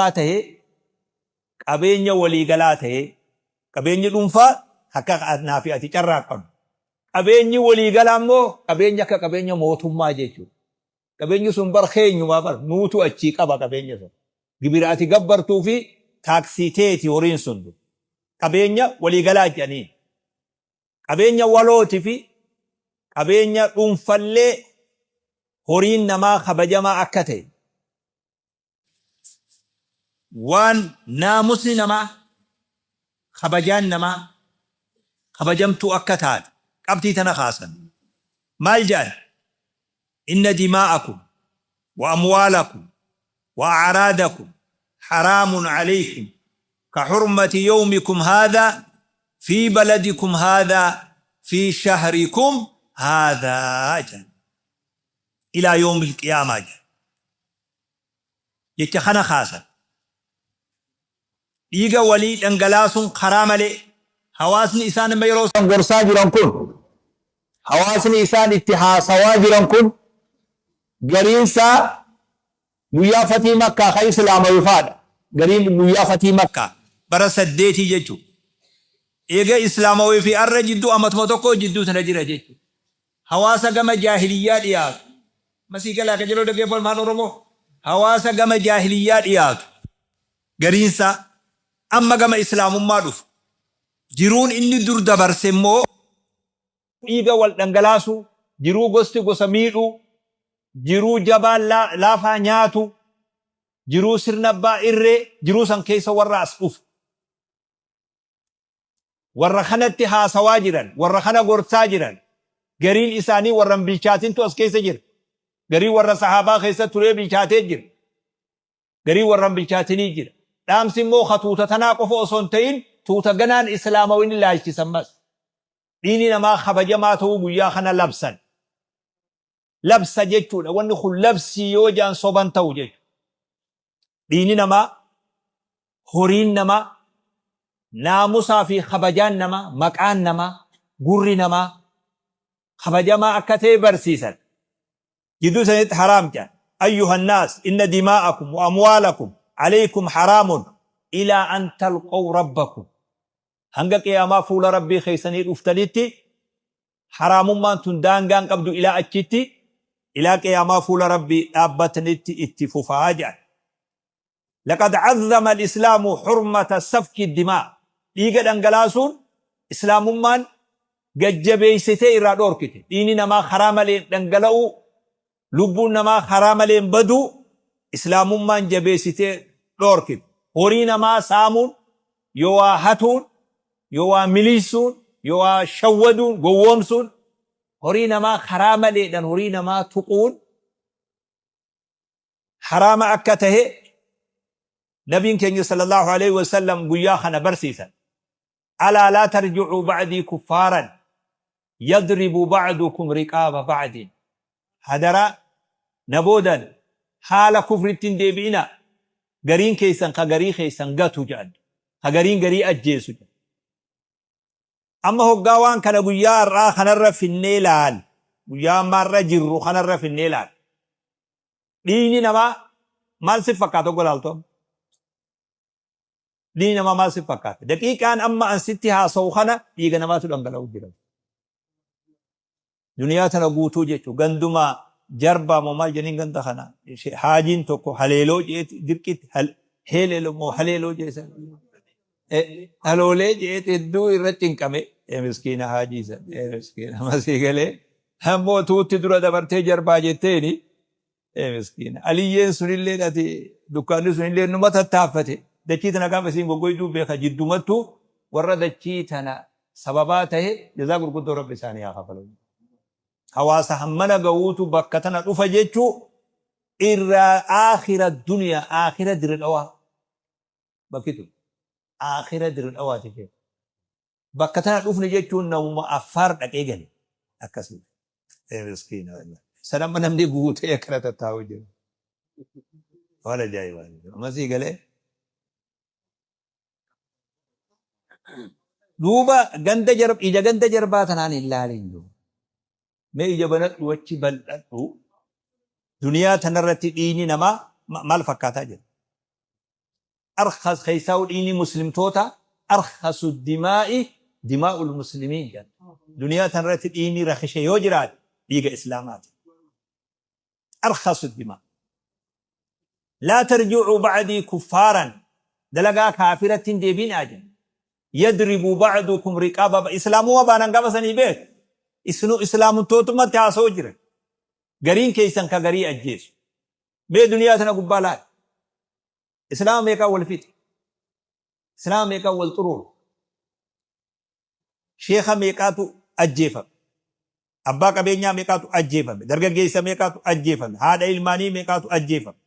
dhuunfaa tahee qabeenya waliigalaa tahee, qabeenyi dhuunfaa akka anaa fi ati carraaqqannu. Qabeenyi waliigalaa immoo qabeenya akka qabeenya mootummaa jechuudha. Qabeenyi sun bar keenyumaa bar nuutu achii qaba qabeenya sun. Gibira ati gabbartuu fi taaksii teeti horiin sun. Qabeenya waliigalaa jedhaniin. Qabeenya walooti fi qabeenya dhuunfallee horiin namaa kabajamaa akka ta'e. Waan naamusni namaa, kabajaan namaa kabajamtuu akka taate qabxii tana kaasan. Maal jedhan? Inna dimaa'akum wa amwaalakum wa a'raadakum haraamun alaykum ka hurmati yawmikum haadhaa fi baladikum haadhaa fi shahrikum haadhaa jedhan. Ilaa yawmil qiyaamaa jedhan. Jecha kana kaasan. Dhiiga walii dhangalaasuun karaa malee hawaasni isaan amma yeroo san gorsaa jiran kun, hawaasni isaan itti haasawaa jiran kun gariinsaa guyyaa fatii Makkaa ka islaamawe faadha. Gariin guyyaa fatii Makkaa bara saddeetii jechuudha. Eega islaamawee fi arra jidduu amatuma tokko jidduu tana jira jechuudha. Hawaasa gama jaahiliyyaa dhiyaatu. Masii galaa qajeloo dhaggeeffadhu ilmaan Oromoo. Hawaasa gama jaahiliyyaa dhiyaatu. Gariinsaa amma gama islaamummaa dhufu. Jiruun inni dur dabarse immoo dhiiga wal dhangalaasuu, jiruu gosti gosa miidhuu, jiruu jabaan laafaa nyaatu, jiruu sirna abbaa irree, jiruu san keessa warra as dhufu. Warra kanatti haasawaa jiran, warra kana gorsaa jiran, gariin isaanii warra hin bilchaatintu as keessa jira. Gariin warra sahaabaa keessa turee bilchaatee jira. Gariin warra hin bilchaatinii jira. Dhaamsi immoo ka tuuta tanaa qofa osoo hin ta'in tuuta ganaan islaamawin ilaalchisa ammas. Dhiigni namaa kabajamaa ta'uu guyyaa kana labsan. Labsa jechuudha. Wanni kun labsii yoo jaan soban ta'u jechuudha. Dhiigni namaa, horiin namaa, naamusaa fi kabajaan namaa, maqaan namaa, gurri namaa kabajamaa akka ta'e barsiisan. Jidduu sanitti haraam jedhan. Ayyuha nnaas inna dimaa'akum wa amwaalakum alaykum haraamun ilaa an talqaw rabbakum. Hanga qiyaamaa fuula Rabbii keessanii dhuftanitti haraamummaan tun daangaa hin qabdu ilaa achitti ilaa qiyaamaa fuula Rabbii dhaabbatanitti itti fufaa jedhan. Laqad azzama al-islaamu hurmata safki dimaa. Dhiiga dhangalaasuun islaamummaan gad jabeessitee irraa dhoorkite. Dhiigni namaa karaa maleen dhangala'uu, lubbuun namaa karaa maleen baduu islaamummaan jabeessitee dhoorkite. Horii namaa saamuun, yoo waa hatuun, yoo waa miliisuun, yoo waa shawwaduun, gowwoomsuun, horii namaa karaa maleedhaan horii namaa tuquun haraama akka tahe Nabiin keenya sallallahu alaihi wasallam guyyaa kana barsiisan. Alaa laa tarji'uu ba'dii kuffaaran yadribu ba'dukum riqaaba ba'din. Hadaraa na boodan haala kufritti hin deebi'ina, gariin keessan ka garii keessan gatu jedhan, ka gariin garii ajjeesu jedhan. Amma hoggaa waan kana guyyaa har'aa kanarra finnee laal, guyyaa amma har'a jirru kanarra finnee laal. Dhiigni namaa maal si fakkaata hogga laaltu amma? Dhiigni namaa maal si fakkaata? Daqiiqaan amma an sitti haasa'u kana dhiiga namaatu dhangala'u jira. Duniyaa tana guutuu jechuun ganduma jarbaa moo maal jedhaniin ganda kana haajiin tokko haleeloo jeeti dirqitti heeleeloo moo haleeloo jeesan haloolee jeeti hedduu irra cinqame miskiina haajii san miskiina masii galee ammoo tuutti dura dabartee jarbaa jetteeni miskiina aliyyeen sunillee ati dukkaanni sunillee numa tattaaffate dachii tana gaafa isiin goggoyduu beeka jiddumattuu warra dachii tana sababaa tahe jazaa gurguddoo Rabbi isaanii haa kafalu. Hawaasa hammana gahuutu bakka tana dhufa jechuu irraa aakhira duniyaa aakhira Dirre Dhawaa bakki tun aakhira Dirre Dhawaati jechuudha. Bakka tana dhufne jechuun namuma Affaar dhaqee gale akkasii. Ee miskiina wallahi. San amma namni guutee akkana tattaa'u jira. Waan ajaa'ibaa. Amma sii galee. Duuba ganda jar ija ganda jarbaa tanaan hin laalin duuba. Mee ija banadhu achi bal'adhu duniyaa tanarratti dhiigni namaa maal fakkaataa jira. Arkhas keessaa'u dhiigni muslimtoota arkhasu dimaa'i dimaa'ul muslimiin jedhan. Duniyaa tanarratti dhiigni rakishe yoo jiraate dhiiga islaamaati. Arkhasu dimaa. Laa tarji'uu ba'dii kuffaaran dalagaa kaafiratti hin deebiinaa jedhan. Yadribu ba'dukum riqaaba islaamummaa baanan gaafa sanii beek. Isinuu islaamtootumatti haasa'u jiran. Gariin keessan ka garii ajjeesu. Mee duniyaa tana gubbaa laali. Islaama meeqaan wal fixe? Islaama meeqaan wal xuruure? Sheekha meeqaatu ajjeefame? Abbaa qabeenyaa meeqaatu ajjeefame? Dargaggeessa meeqaatu ajjeefame? Haadha ilmaanii meeqaatu ajjeefame?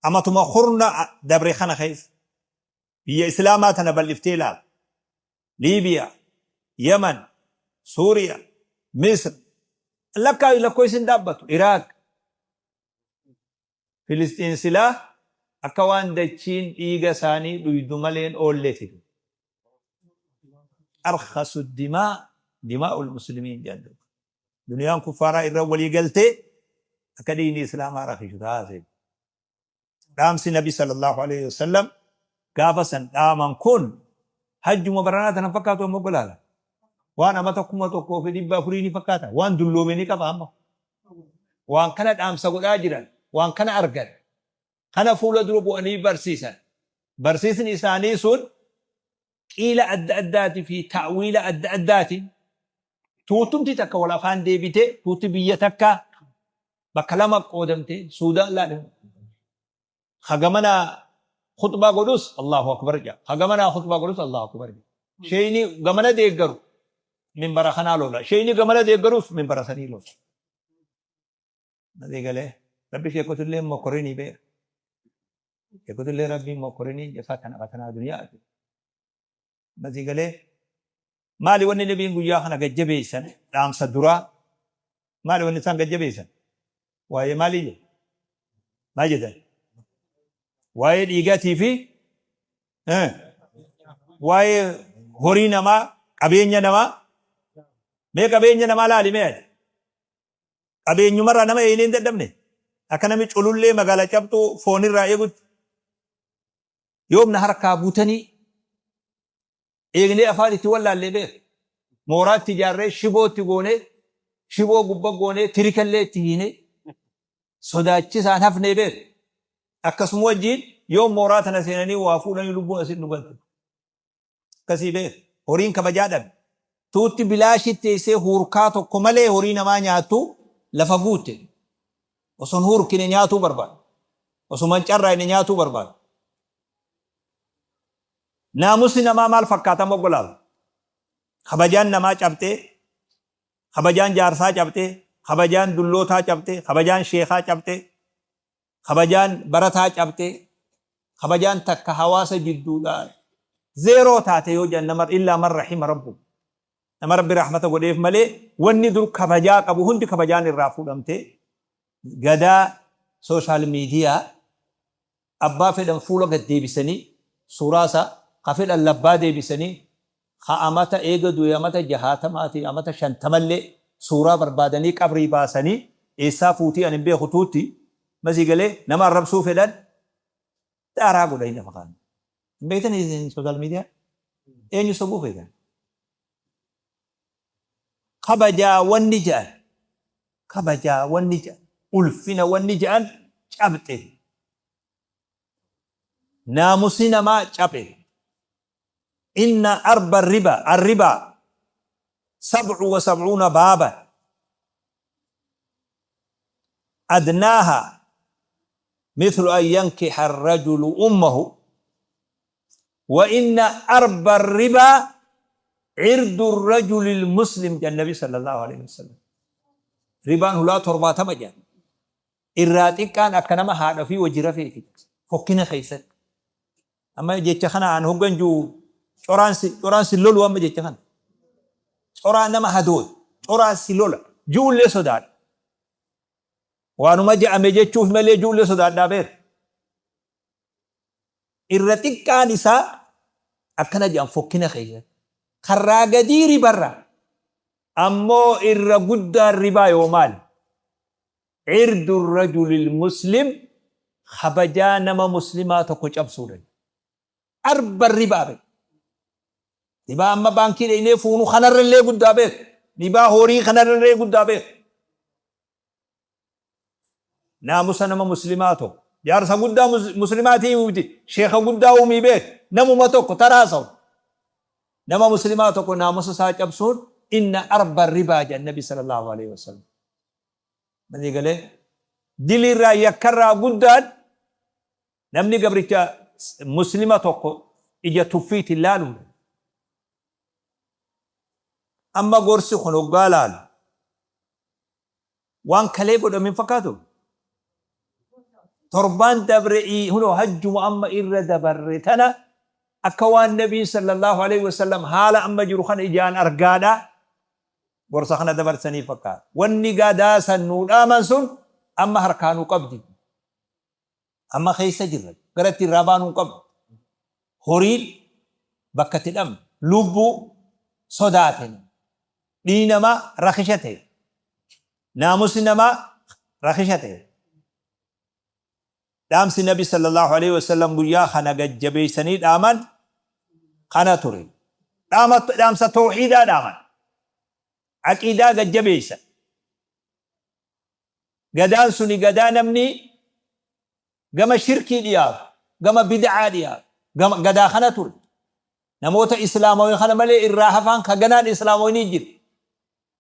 Amatuma kurna dabre kana keessa biyya islaamaa tana bal'iftee ilaala. Liibiyaa, Yaman, Suuriyaa, Misr, lakkaa'i lakkoofsi hin dhaabbatu. Iraaq, Filisxiin silaa akka waan dachiin dhiiga isaanii dhuydu maleen oolleeti. Arkhasu dimaa dimaa'ul muslimiin jedhan duuba. Duniyaan kuffaaraa irra walii galtee akka dhiigni islaamaa rakishu taasise. Dhaamsi Nabi sallallahu alaihi wasallam gaafa san dhaaman kun hajjuma baranaa tana fakkaatu amma golaala. Waan amata 1400 ni fakkaata. Waan dulloome ni qaba amma. Waan kana dhaamsa godhaa jiran, waan kana argan, kana fuula dura bu'anii barsiisan. Barsiisni isaanii sun qiila adda addaatii fi ta'wiila adda addaatiin tuutumti takka wal afaan deebitee tuuti biyya takka bakka lama qoodamte Suudaan laale. Hagamana khutbaa godhus Allahu akbar jedha. Hagamana khutbaa godhus Allahu akbar jedha. Sheeyni gamana deeggaru minbara kanaa lola. Sheeyni gamana deeggarus minbara sanii lola. Nadii galee rabbi sheekotullee mokkorinii beeka. Sheekotullee rabbiin mokkorinii fatana fatanaa duniyaati. Nadii galee maali wanni nabiin guyyaa kana gajjabeessan dhaamsa duraa maali wanni isaan gajjabeessan waa'ee maalii jedhu maal jedhan waa'ee dhiigaatii fi waa'ee horii namaa qabeenya namaa mee qabeenya namaa laali mee ati qabeenyumarraa nama eeynee hin dadhabne akka namni culullee magaala cabxuu foonirraa eegutti yoom na harkaa butanii eegnee afaan itti wallaallee beek mooraatti ijaarree shibootti goonee shiboo gubba goonee tirikallee itti hiinee sodaachisaan hafnee beek akkasuma wajjiin yoom mooraa tana seenanii waa fuudhanii lubbuun asin nu galte akkasii beek horiin kabajaa dhabe tuutti bilaashitti teessee huurkaa tokko malee horii namaa nyaattu lafa guutte osoo hin huurkine nyaatuu barbaada osuma hin carraayne nyaatuu barbaada. Naamusni namaa maal fakkaata moggo laala? Kabajaan namaa cabxee, kabajaan jaarsaa cabxee, kabajaan dullootaa cabxee, kabajaan sheekaa cabxee, kabajaan barataa cabxee, kabajaan takka hawaasa jidduudhaa zeeroo taate yoo jedhan nama illaa man rahima rabbu. Nama rabbi rahmata godheef malee wanni dur kabajaa qabu hundi kabajaan irraa fuudhamtee gadaa sooshaal miidiyaa abbaa fedhan fuula gad deebisanii suuraa isaa ka fedhan labbaa deebisanii ka amata eega du'e amata jahaatamaatii amata shantamallee suuraa barbaadanii qabrii baasanii eessaa fuutii ani hin beeku tuutti masii galee nama arrabsuu fedhan daaraa godhanii lafa kaa'an. Hin beektanii isin sooshaal miidiyaa eenyu sobuu feetan? Kabajaa wanni jedhan kabajaa wanni jedhan ulfina wanni jedhan cabxe. Naamusni namaa caphe. Inna arba riba arribaa sab'u wa sab'uuna baaba adnaaha mithlu an yankiha arrajulu ummahu wa inna arba ribaa cirdu rajuli lmuslim jedhan nabi sallallahu alaihi wasallam. Ribaan hulaa 70 jedhan. Irraa xiqqaan akka nama haadha ofii wajji rafeeti. Fokkina keessatti. Amma jecha kana an hoggan jiru coraan si coraan si lolu amma jecha kana. Coraa nama hadood coraa si lola ju'ullee sodaadha. Waanuma je'ame jechuuf malee ju'ullee sodaadhaa beer. Irra xiqqaan isaa akkana jedhan fokkina keessatti. Karraa gadii ribarra. Ammoo irra guddaan ribaa yoo maali? Cirdu rajulil muslim Kabajaa nama muslimaa tokko cabsuudha. Arba ribaa beek. Ribaa amma baankii dhaynee fuunu kanarrallee guddaa beek. Ribaa horii kanarrallee guddaa beek. Naamusa nama muslimaa tokko. Jaarsa guddaa muslimaatii miti. Sheekha guddaa uumii beek. Namuma tokko taraasawu. Nama muslimaa tokko naamusa isaa cabsuun inna arba ribaa jedhan Nabi sallallahu alaihi wasallam. Malii galee diliirraa yakkarraa guddaan namni gabricha muslima tokko ija tuffiitiin laaluudha. Amma gorsi kun hoggaa laalu waan kalee godhame hin fakkaatu. Torbaan dabre hunoo hajjuma amma irra dabarre tana akka waan Nabiin sallallahu alaihi wasallam haala amma jiru kana ijaan argaadha gorsa kana dabarsanii fakkaata. Wanni gadaa san nuu dhaaman sun amma harkaa nu qabdi. Amma keessa jirra. Gara itti irraa baanuu hin qabnu. Horiin bakka itti dhabnu. Lubbuu sodaate. Dhiigni namaa rakisha ta'e. Naamusni namaa rakisha ta'e. Dhaamsi Nabi sallallahu alaihi wasallam guyyaa kana gad jabeessanii dhaaman kana ture. Dhaamsa tawhiidaa dhaaman. Aqiidaa gad jabeessan. Gadaan suni gadaa namni gama shirkii dhiyaatu, gama bid'aa dhiyaatu, gama gadaa kana ture. Namoota islaamawii kana malee irraa hafaan ka ganaan islaamawii ni jira.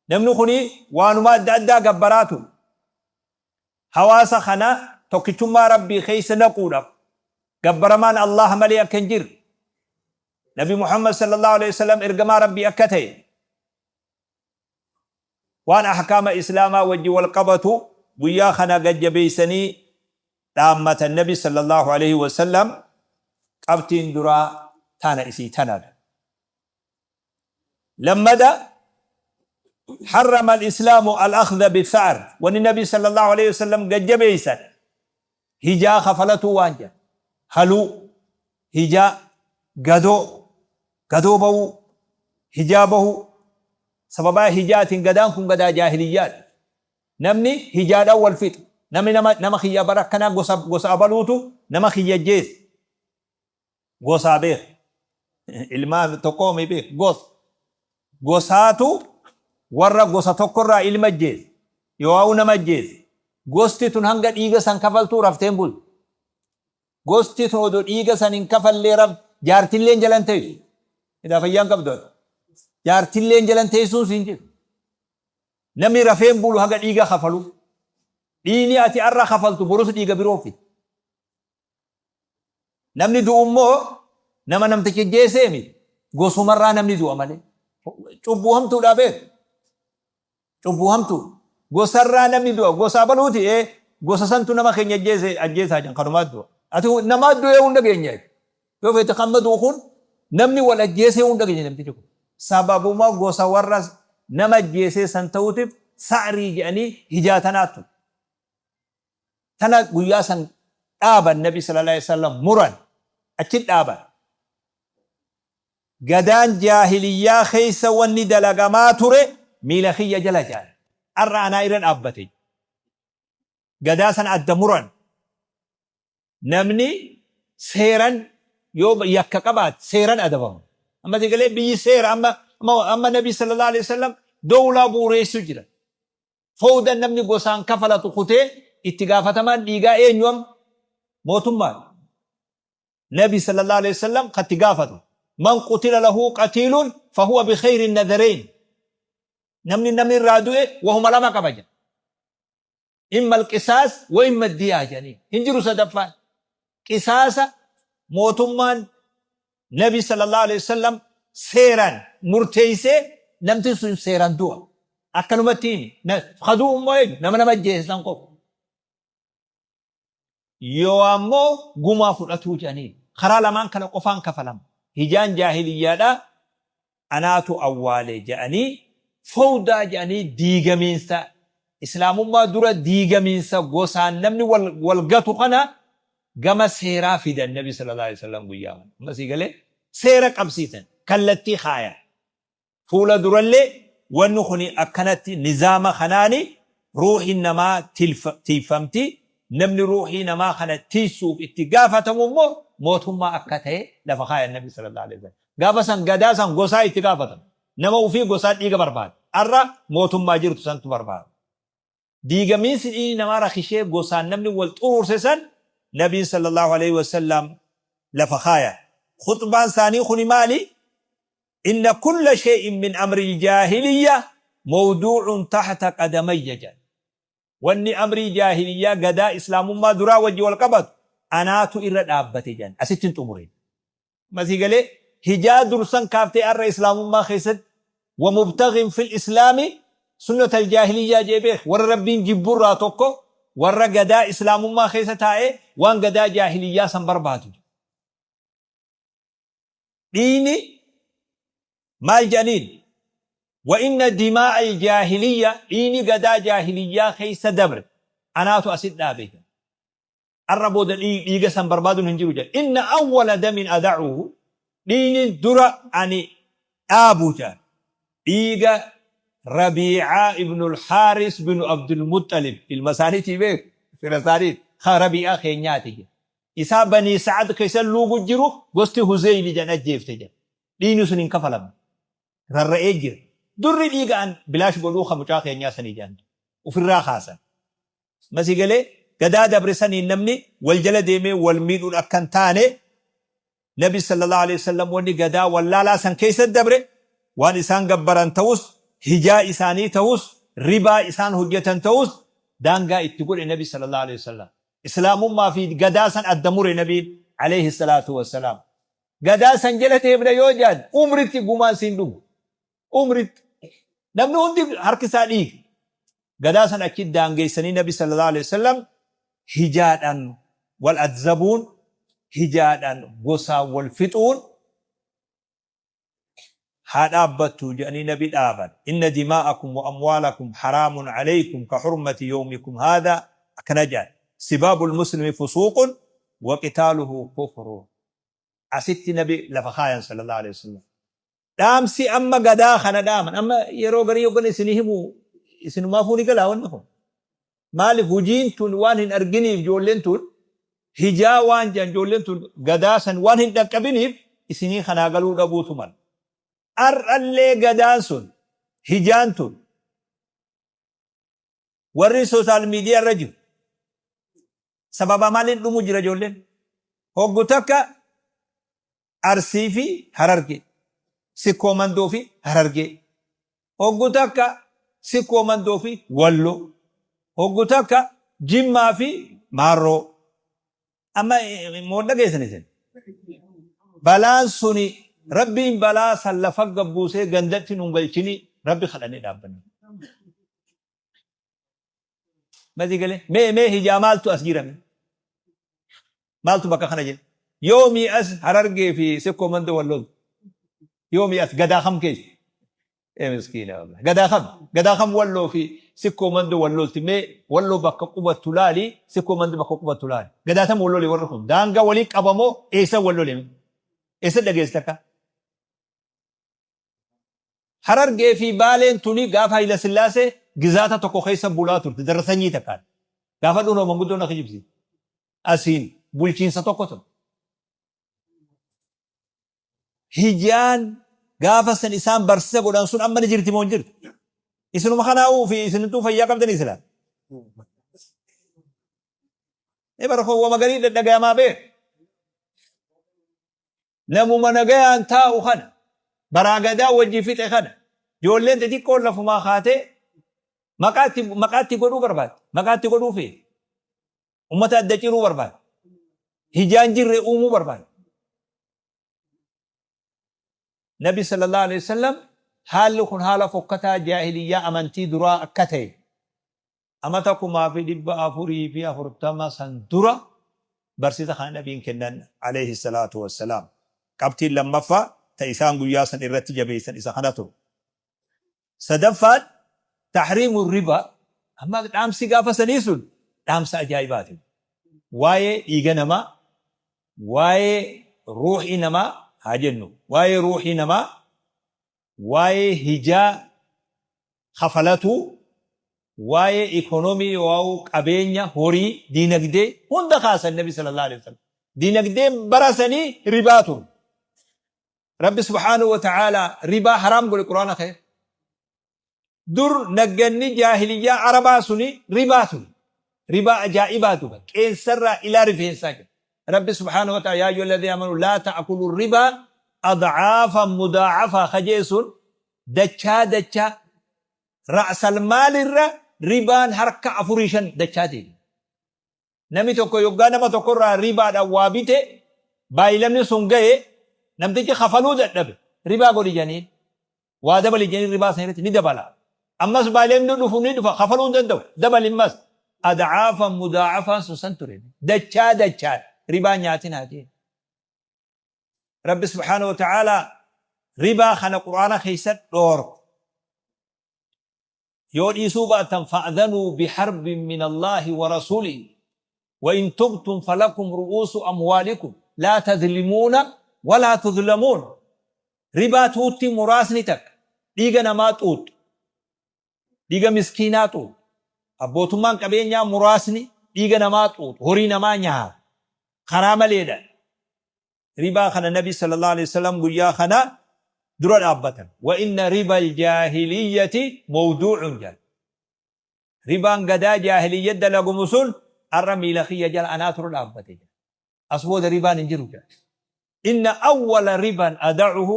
Namni kuni waanuma adda addaa gabbaraa ture. Hawaasa kana tokkichummaa Rabbii keessa naquudhaaf gabbaramaan Allah malee akka hin jirre, Nabi Muhammad sallallahu alaihi wasallam ergamaa Rabbii akka ta'e, waan ahkaama islaamaa wajji wal qabatu guyyaa kana gad jabeessanii dhaammatan Nabi sallallahu alaihi wasallam. Qabxiin duraa tana isii tanadha. Lammada, حرم الإسلام الأخذ بالثأر. Wanni Nabi sallallahu alaihi wasallam gad jabeessan hijaa kafalatuu waan jedhan, haluu, hijaa, gadoo, gadoo bahuu, hijaa bahuu. Sababaa hijaatiin gadaan kun gadaa jaahiliyyaadha. Namni hijaadhaan wal fixa. Namni nama kiyya bara akkanaa gosa abaluutu nama kiyya jeesse. Gosaa beek, ilmaan tokkoomi beek, gosa gosaatu warra gosa tokkorraa ilma jeesse yoo nama jeesse, gosti tun hanga dhiiga san kafaltuu rafteen bultu. Gosti tun odoo dhiiga san hin kafallee raf jaartilleen jalan teessu. Idaa fayyaan qabdu jaartilleen jalan teessuun siin jiru. Namni rafeen bulu haga dhiiga kafalu. Dhiigni ati arra kafaltu borus dhiiga biroo fida. Namni du'u immoo nama namticha jeesee miti. Gosumarraa namni du'a malee. Cubbuu hamtuudhaa beeku. Cubbuu hamtuu. Gosarraa namni du'a. Gosa abaluuti ee gosa santu nama keenya ajjeese ajjeesaa jiran kanumaa du'a. Ati namaa du'ee hunda geenya. Yoo feete kan du'u kun namni wal ajjeesee hunda geenya namtichi kun. Sababuma gosa warra nama ajjeesee san ta'uutiif sa'rii jedhanii hijaa tanaatu. Tana guyyaa san dhaaban Nabi sallallahu alaihi wasallam muran achi dhaaban. Gadaan jaahiliyyaa keessa wanni dalagamaa ture miila kiyya jala jaal. Arra anaa irra dhaabbate. Gadaa sana adda muran. Namni seeran yoo yakka qabaate seeran adabama. Amma galee biyyi seera amma Nabi sallallahu alaihi wasallam dowlaa bu'uureessuu jira. Fowdan namni gosaan kafalatu kutee itti gaafatamaan dhiigaa eenyu amma? Mootummaan. Nabi sallallahu alaihi wasallam katti gaafatu. Man qutila lahu qatiilun fahuwa bi khayri nadarain. Namni irraa du'e wahuma lama qaba jedha. Imma alqisaas wa imma diyaa jedhanii. Hin jiru sadaffaan. Qisaasa mootummaan Nabi sallallahu alaihi wasallam seeraan murteessee namti sun seeraan du'a. Akkanumatti himi. Kaduu immoo eenyu? Nama nama ajjeese san qofa. Yoo ammoo gumaa fudhatuu jedhanii karaa lamaan kana qofaan kafalama. Hijaan jaahiliyyaadhaa anaatu awwaale jedhanii fowdaa jedhanii diigamiinsa islaamummaa dura diigamiinsa gosaan namni wal gatu kana gama seeraa fidan Nabi sallallahu alaihi wasallam guyyaa kana. Amma sii galee seera qabsiisan, kallattii kaayan. Fuula durallee wanni kuni akkanatti nizaama kanaani ruuhin namaa tiifamti. Namni ruuhii namaa kana tiisuuf itti gaafatamu immoo mootummaa akka ta'e lafa kaayan Nabi sallallahu alaihi wasallam. Gaafa san gadaa san gosaa itti gaafatama. Nama ufii gosaa dhiiga barbaada. Arra mootummaa jirtu santu barbaada. Diigamiinsi dhiigni namaa rakishee gosaan namni wal xuruurse san Nabiin sallallahu alaihi wasallam lafa kaayan. Khuxbaan isaanii kuni maali? Inna kulla shay'in min amri jaahiliyya mawduu'un tahta qadamayya jedhan. Wanni amrii jaahiliyyaa gadaa islaamummaa duraa wajji wal qabatu anaatu irra dhaabbate jedhan. Asitti hin xumurin. Masii galee hijaa dursan kaaftee arra islaamummaa keessatti wa mubtaghin fil islaami sunnata aljaahiliyyaa jee beek. Warra Rabbiin jibburraa tokko warra gadaa islaamummaa keessa taa'ee waan gadaa jaahiliyyaa san barbaadu. Dhiigni maal jedhaniin? Wa inna dimaa'a aljaahiliyya, dhiigni gadaa jaahiliyyaa keessa dabre anaatu asit dhaabe jedhan. Arra booda dhiiga san barbaaduun hin jiru jedhan. Inna awwala damin ada'uhu, dhiigni dura ani dhaabu jedhan. Dhiiga Rabiicaa ibnul Haaris binu Abdul Muxxalib, ilma isaaniitii beeku, fira isaaniiti, ka Rabiicaa keenyaati jedhan. Isaa Banii Sa'ad keessa luugu jiru gosti Huzeyli jedhan ajjeefte jedhan. Dhiigni sun hin kafalamne. Rarra'ee jira. Durri dhiiga an bilaash godhuu ka mucaa keenyaa sanii jedhan. Ufirraa kaasan. Masii galee gadaa dabre saniin namni wal jala deemee wal miidhuun akka hin taane Nabi sallallahu alaihi wasallam wanni gadaa wallaalaa san keessa dabre, waan isaan gabbaran ta'us, hijaa isaanii ta'us, ribaa isaan hojjetan ta'us, daangaa itti godhe Nabi sallallahu alaihi wasallam. Islaamummaa fi gadaa san adda mure Nabiin alayhi salaatu wassalaam. Gadaa san jala deemna yoo jedhan umritti gumaan siin dhumu. Umritti. Namni hundi harki isaa dhiiga. Gadaa san achi daangeessanii Nabi sallallahu alaihi wasallam hijaadhaan wal adzabuun, hijaadhaan gosaan wal fixuun haa dhaabbattu jedhanii Nabi dhaaban. Inna dimaa'akum wa amwaalakum haraamun alaykum ka hurmati yawmikum haadha, akkana jedhan. Sibaabul muslimi fusuuqun wa qitaaluhu kufrun. Asitti Nabi lafa kaayan sallallahu alaihi wasallam. Dhaamsi amma gadaa kana dhaaman amma yeroo garii yoggan isinii himu isinumaafuu ni galaa wanni kun. Maaliif hujiin tun waan hin arginiif, ijoolleen tun hijaa waan jedhan, ijoolleen tun gadaa san waan hin dhaqqabiniif isinii kanaa galuu dhabuutu mala. Har'allee gadaan sun, hijaan tun, warri social media irra jiru sababa maaliin dhumu jira ijoolleen? Hoggu takka Arsii fi Harargee, Sikkoo Mandoo fi Harargee, hoggu takka Sikkoo Mandoo fi Walloo, hoggu takka Jimmaa fi Maarroo. Amma moo dhageessan isin? Balaan suni Rabbiin balaa san lafa gabbuusee gandatti nun galchini Rabbi kadhannee dhaabbanne. Masii galee mee hijaa maaltu as jirame? Maaltu bakka kana jira? Yoomii as Harargee fi Sikkoo Mandoo wal loltu? Yoomii as gadaa kam keessa? Ee miskiina wallahi. Gadaa kam? Gadaa kam Walloo fi Sikkoo Mandoo wal lolti? Mee Walloo bakka qubattu laali, Sikkoo Mandoo bakka qubattu laali. Gadaa tam wal lole warri kun? Daangaa walii qabamoo eessa wal lole? Eessa dhageesse takka? Harargee fi Baaleen tuni gaafa Hayila Sillaasee gizaata tokko keessa bulaa turte, darra sanyii takkaan. Gaafa dhunoo manguddoon na kijibsiifte. Asiin bulchiinsa tokko ture. Hijaan gaafa san isaan barsiisa godhan sun amma ni jirti moo hin jirtu? Isinuma kanaa'uu fi isinittuu fayyaa qabdanii silaa. Ee bara koo wama garii dhadhagayamaa beek. Namuma nagayaan taa'u kana, baraa gadaa wajji fixe kana, ijoolleen xixiqqoon lafumaa kaatee maqaa itti godhuu barbaaddi. Maqaa itti godhuu feeti. Ummata adda ciruu barbaaddi. Hijaan jirre uumuu barbaaddi. Nabi sallallahu alaihi wasallam haalli kun haala fokkataa jaahiliyyaa amantii duraa akka ta'e amata 1440 san dura barsiisa kana Nabiin kennan alayhi salaatu wassalaam. Qabxiin lammaffaa ta isaan guyyaa san irratti jabeessan isa kana ture. Sadaffaan tahriimu ribaa. Amma dhaamsi gaafa sanii sun dhaamsa ajaa'ibaati. Waa'ee dhiiga namaa, waa'ee ruuhii namaa haa jennu, waa'ee ruuhii namaa, waa'ee hijaa kafalatuu. Waa'ee ikonomii yoo qabeenya horii diinagdee hunda kaasan Nabi sallallahu alaihi wasallam. Diinagdeen bara sanii ribaa ture. Rabbi subhaanahu wa ta'ala ribaa haraam godhe Quraana keessa. Dur nagganni jaahiliyyaa Arabaa suni ribaa ture. Ribaa ajaa'ibaa ture. Qeensarraa ilaa rifeensaa jira. Rabbi subhaanahu wa ta'ala yaa ayyuhal ladhiina amanu laa ta'kulu ribaa adcaafan mudaacafaa kajee sun dachaa dachaa ra'sal maalirra ribaan harka 4 5 dachaa deema. Namni tokko yoggaa nama tokkorraa ribaadhaan waa bite, baay'ilamni sun ga'e, namtichi kafaluu dadhabe, ribaa godhi janiin. Waa dabali janiin, ribaa san irratti ni dabala. Ammas baay'ilamni dhufu ni dhufa, kafaluu hin danda'u, dabali ammas. Adcaafan mudaacafaan sun san ture. Dachaa dachaa ribaa nyaatin haa jeen. Rabbi subhaanahu wa ta'ala ribaa kana Qur'aana keessa dhoorku. Yoo dhiisuu baattan fa'dhanuu biharbin min Allaahi wa rasuulihi wa in tubtum falakum ru'uusu amwaalikum laa tadhlimuuna walaa tudhlamuun. Ribaa tuutti muraasni takka dhiiga namaa xuuxxu, dhiiga miskiinaa xuuxxu, abbootummaan qabeenyaa muraasni dhiiga namaa xuuxu, horii namaa nyaatu karaa maleedhaan. Ribaa kana Nabi sallallahu alaihi wasallam guyyaa kana dura dhaabbatan. Wa inna riba aljaahiliyyati mawduu'un jedhan. Ribaan gadaa jaahiliyya dalagumu sun har'a miila kiyya jala anaatu dura dhaabbate jedhan. As booda ribaan hin jiru jedhan. Inna awwala riban ada'uhu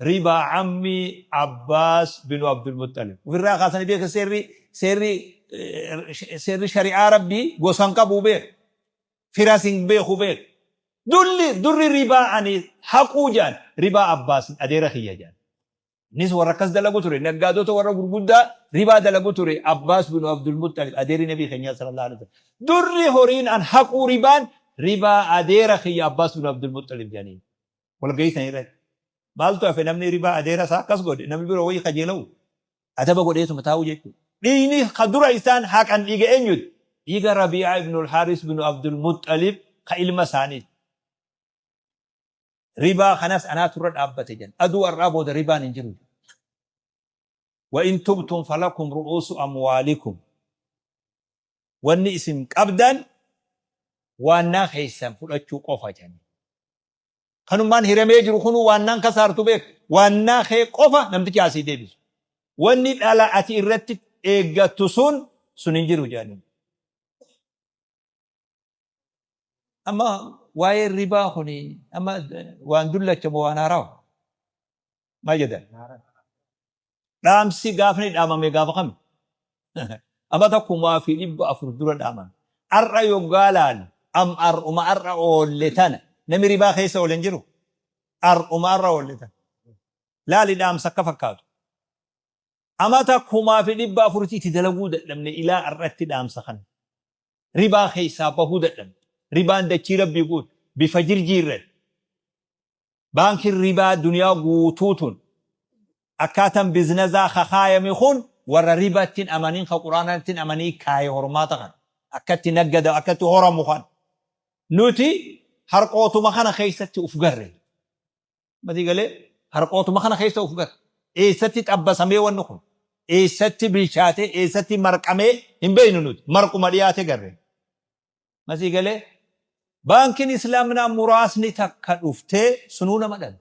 ribaa ammi Abbaas binu Abdul Muttalib. Ofirraa kaasanii beeka, seerri shari'aa Rabbii gosan qabu beeka. Firas hin beeku beeka. Dulli durri ribaa ani haquu jedhan ribaa Abbaas adeera kiyya jedhan. Innis warra akkas dalagu ture. Naggaadota warra gurguddaa ribaa dalagu ture. Abbaas binu Abdul Muttalib adeerri Nabii keenyaa sallallahu alaihi wasallam. Durri horiin an haquu ribaan ribaa adeera kiyya Abbaas binu Abdul Muttalib jedhaniin. Walgahii san irratti. Maaltu hafe? Namni ribaa adeera isaa akkas godhe namni biroo wayii kajeela'u adaba godheetuma taa'u jechuudha. Dhiigni ka dura isaan haqan dhiiga eenyuti? Dhiiga Rabii'aa ibn al-Haaris ibn Abdul Muttalib ka ilma isaaniiti. Ribaa kanas anaatu irra dhaabbate jedhan. Aduu har'aa booda ribaan hin jiru. Wa in tubtum falakum ru'uusu amwaalikum. Wanni isin qabdan waannaa keessan fudhachuu qofa jedhan. Kanummaan hiramee jiru kunuu waannaan kasaartu beek. Waannaa kee qofa namtichi asii deebisu. Wanni dhala ati irratti eeggattu sun hin jiru jedhanii. Amma waa'ee ribaa kuni amma waan dullacha moo waan haarawa? Maal jedhan? Dhaamsi gaafni dhaamame gaafa kami? Amata 1400 dura dhaamame. Har'a yoggaa laalu am har'uma har'a oolle tana namni ribaa keessa oole hin jiru. Har'uma har'a oolle tana. Laali dhaamsa akka fakkaatu. Amata 1400tti itti dalaguu dadhabne ilaa har'atti dhaamsa kana. Ribaa keessaa bahuu dadhabne. Ribaan dachii Rabbii guutu bifa jirjiirran. Baankiin ribaa duniyaa guutuu tun akkaataan biznazaa kakaayame kun warra ribaatti hin amanin, ka Quraanaatti hin amanii kaaye hormaata kana. Akkatti naggada, akkatti horamu kana. Nuti harqootuma kana keessatti uf garre. Matii galee harqootuma kana keessa uf garre. Eessatti xabbasamee wanni kun? Eessatti bilchaatee, eessatti marqamee hin beeknu nuti. Marquma dhiyaate garre. Masii galee baankiin Islaaminaa muraasni takka dhuftee sunuu nama dhabe.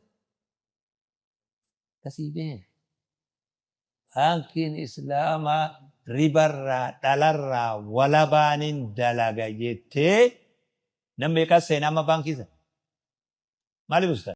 Akkasii beek. Baankiin Islaamaa ribarraa dhalarraa walabaanin dalaga jettee nam meeqas seenaa amma baankii sana? Maaliif ustaaz?